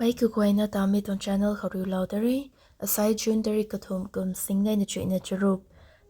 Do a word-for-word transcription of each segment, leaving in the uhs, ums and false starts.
Pei kaguayna ta mi tuang channel khou riulou da re. Asai June tarik kathumh kum singnei na chuihna charuk.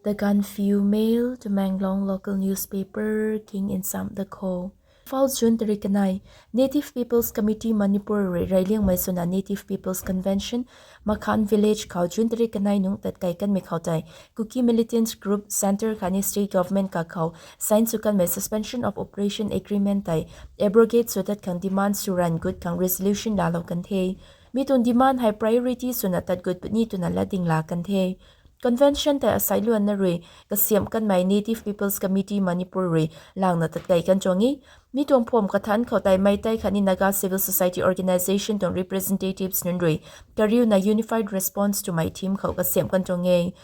The Gaanphiu Mail, Tamenglong local newspaper, king nsam da kho. Imphal, June tarik kanei. Native People's Committee Manipur rui reyliangmei swna Native People's Convention, Makhan Village khou June tarik kanei nungc tatkei kanmei khou tei Kuki militants group centre khatni state government kakhou sign sw kanmei Suspension of Operation Agreement tei abrogate sw dat khang demand sw ranv gut khang resolution laalou kan the. Mi tuang demand hei priority swna tat gut puni twna latding laa kan the. Convention tei asai luanna rui kasiamh kanmei Native People's Committee Manipur rui langna tatkei kan tuang e. Mi tuang phwam kathanc khou tei Meitei khatni Naga Civil Society Organisation tuang representatives nunc rui kariuna unified response twmei theme khou kasiamh kan tuang e.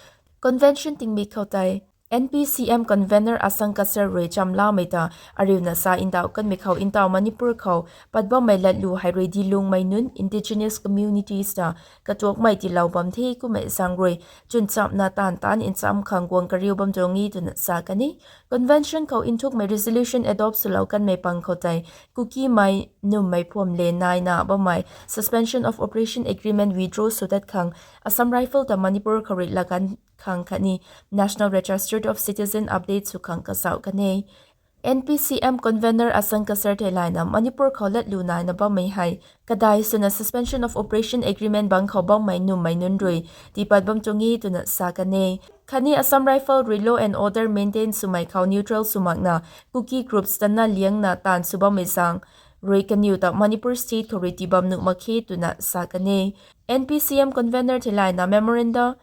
Convention tingmik khou tei N P C M convener Asang Kasar rui chamlamei ta ariuna sa ndauh kanmei khou ntaw Manipur khou pat bammei latlu hei rui dilungmei nunc indigenous communities ta katuakmei tiilou bam the kummei zaeng rui chwnchamhna taanv taanc ncham khang guang kariu bam tuang e twna sa kan e. Convention khou nthukmei resolution adopt swlou kanmei pang khou tei Kukimei nummei phwam le naina bammei Suspension of Operation Agreement withdraw sw dat khang Assam Rifle ta Manipur khou rui lagan khang khatni National Register of Citizen update sw khang kazauh kan e. N P C M convener Asang Kasar theilayna Manipur khou latlu naina bammei hei kadai swna Suspension of Operation Agreement bang khou bammei nummei nunc rui tiipat bam tuang e twna sa kan e. Khatni Assam Rifle rui law and order maintain swmei khou neutral sw makna Kuki groups tanna liangna taanv sw bammei zaeng rui kaniw ta Manipur state khou rui tii bam nuh mak khe twna sa kan e. N P C M convener theilayna memoranda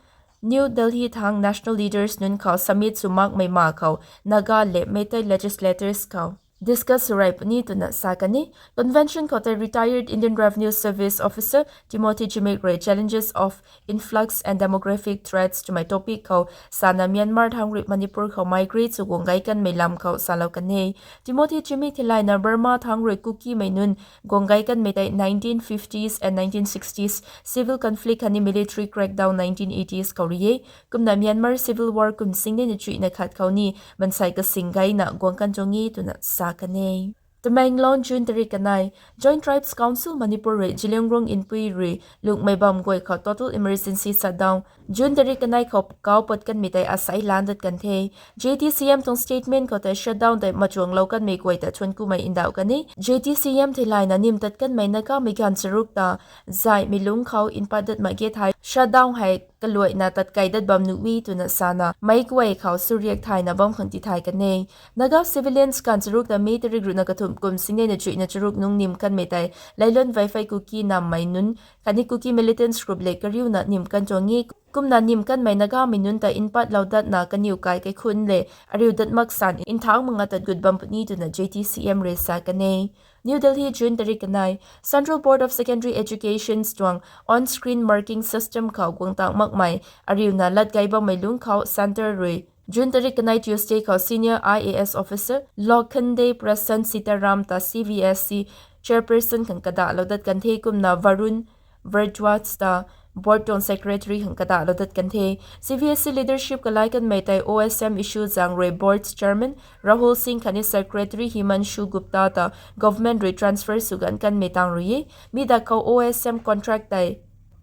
New Delhi thang national leaders nunc khou submit sw makmei ma khou Naga le Meitei legislators khou discuss sw rey puni twna sa kan e. Convention khou tei retired Indian Revenue Service officer Timothy Zimik rui Challenges of Influx and Demographic Threats twmei topic khou sana Myanmar thang rui Manipur khou migrate sw guang gei kanmei lam khou salou kan e. Timothy Zimik theilayna Burma thang rui Kukimei nunc guang gei kanmei tei nineteen fifties and nineteen sixties civil conflict khatni military crackdown nineteen eighties khou rui e. Kumna Myanmar Civil War kum singnei na chuihna khat khou ni mansei kasing geina guang kan tuang e twna sa kan e. Tamenglong, June tarik kanei. Joint Tribes Council Manipur rui Zeliangrong Inpui rui lungmei bam guay khou total emergency shutdown June tarik kanei khou kau pat kanmei tei asai lan dat kan the. J T C M tuang statement khou tei shutdown tei machuanglou kanmei guay ta thuanc kumei ndauh kan e. J T C M theilayna nim tat kanmei Nagamei ganv charuk ta zaihmei lungc khou npat dat mak ge thei shutdown hei kaluaina tatkei dat bam nuh e twna sana meic guay khou suriak thayna bam khang tithay kan e. Naga civilians ganv charuk ta May tarik ruhna kathumh kum singnei na chuihna charuk nungc nim kanmei tei Lailuan Vaiphei Kuki nammei nunc khatni Kuki militants group le kariuna nim kan tuang e. Kumna nim kanmei Nagamei nunc ta npatlou datna kaniw kai kaikhunc le ariu dat mak san nthangc manga tat gut bam puni twna J T C M rui sa kan e. New Delhi, June tarik kanei. Central Board of Secondary Education tuang on-screen marking system khou guang tang makmei ariuna lat gei bammei lungc khou centre rui June tarik kanei Tuesday khou senior I A S officer Lokhande Prasanth Sitaram ta C B S E chairperson khang kadahlou dat kan the kumna Varun Bhardwaj ta board tuang secretary khang kadahlou dat kan the. C B S E leadership kalai kanmei tei O S M issue zaeng rui board chairman Rahul Singh khatni secretary Himanshu Gupta ta government rui transfer sw ganv kanmei tang rui e. Mi dak khou O S M contract tei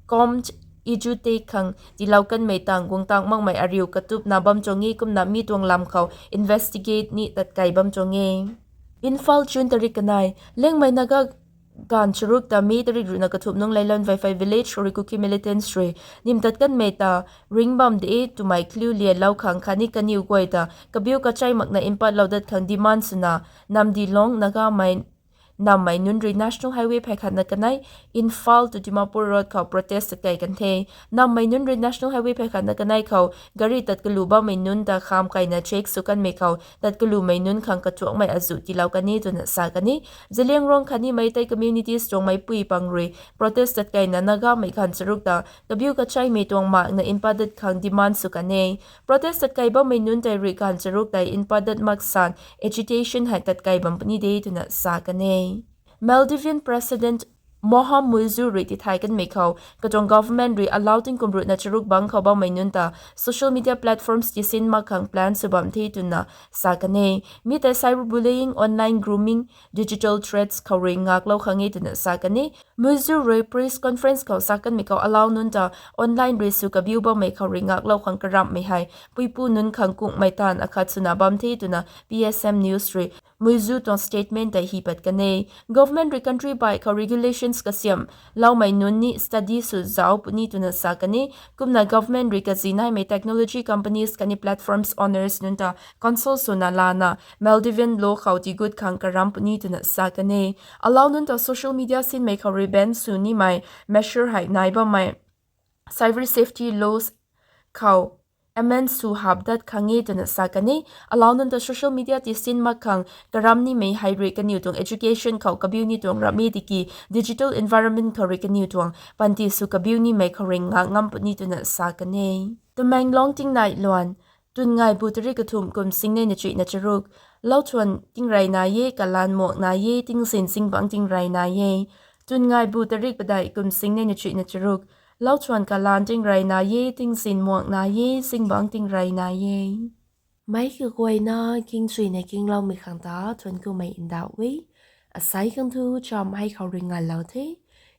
Comd Edu Tech khang tiilou kanmei tang guang tang makmei ariu katupna bam tuang e kumna mi tuang lam khou investigate ni tatkei bam tuang e. Imphal, June tarik kanei. Liangmei Naga ganv charuk ta May tarik ruhna kathumh nungc Lailuan Vaiphei village khou rui Kuki militants rui nim tat kanmei ta ring bam de twmei clue lianlou khang khatni kaniw guay ta kabiu kachei makna npatlou dat khang demand swna Namdilong Nagamei nammei nunc rui National Highway phay khatna kanei, Imphal to Dimapur road khou protest tatkei kan the. Nammei nunc rui National Highway phay khatna kanei khou gari tat kalu bammei nunc ta kham kaina check sw kanmei khou tat kalumei nunc khang katuakmei azuh tiilou kan e twna sa kan e. Zeliangrong khatni Meitei communities tuang meicpui pang rui protest tatkeina Nagamei ganv charuk ta kabiu kacheimei tuang makna npat dat khang demand sw kan e. Protest tatkei bammei nunc tei rui ganv charuk tei npat dat mak san agitation hei tatkei bam puni de twna sa kan e. Maldivian President Moham Muizu rui tithay kanmei khou katuang government rui alau tingkum ruhna charuk bangc khou bammei nunc ta social media platforms tisin mak khang plan sw bam the twna sa kan e. Mi tei cyberbullying, online grooming, digital threats khou rui ngaklou khang e twna sa kan e. Muizu rui press conference khou sa kanmei khou alau nunc ta online rui sw kabiu bammei khou rui ngaklou khang karamhmei hei puipu nunc khang kungmei taanv akhat swna bam the twna P S M News rui Muizu tuang statement tei hi pat kan e. Government rui country baih khou regulations kasiamhloumei nunc ni study sw zauc puni twna sa kan e. Kumna government rui kazi naimei technology companies khatni platforms owners nunc ta consult swna lana Maldivian law khou tigut khang karamh puni twna sa kan e. Alau nunc ta social media sinmei khou rui ban sw nimei measure hei nai bammei cyber safety laws khou amend sw hap dat khang e twna sa kan e. Alau nunc ta social media tisin mak khang karamh nimei hei rui kaniw tuang education khou kabiu ni tuang ramh e tiki digital environment khou rui kaniw tuang panty sw kabiu nimei khou rui ngak ngam puni twna sa kan e. Tamenglong tingnai luan, twn ngai bu tarik kathumh kum singnei na chuihna charuk, lauchwan tingrey nai e, kalan muak nai e, tingzin zingbangc tingrey nai e. Twn ngai bu tarik padeih kum singnei na chuihna charuk, lauchwan kalan tingrey nai e, tingzin muak nai e, zingbangc tingrey nai e. Meic kaguayna kingchuina kingloumei khang ta thuanc kumei ndauh e. Asei khang thu cham hei khou rui nganlou the.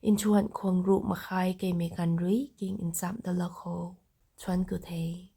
Nthuan khwang ruh makhai keimei ganv rui king nchamh dalou kho. Thuanc ku the.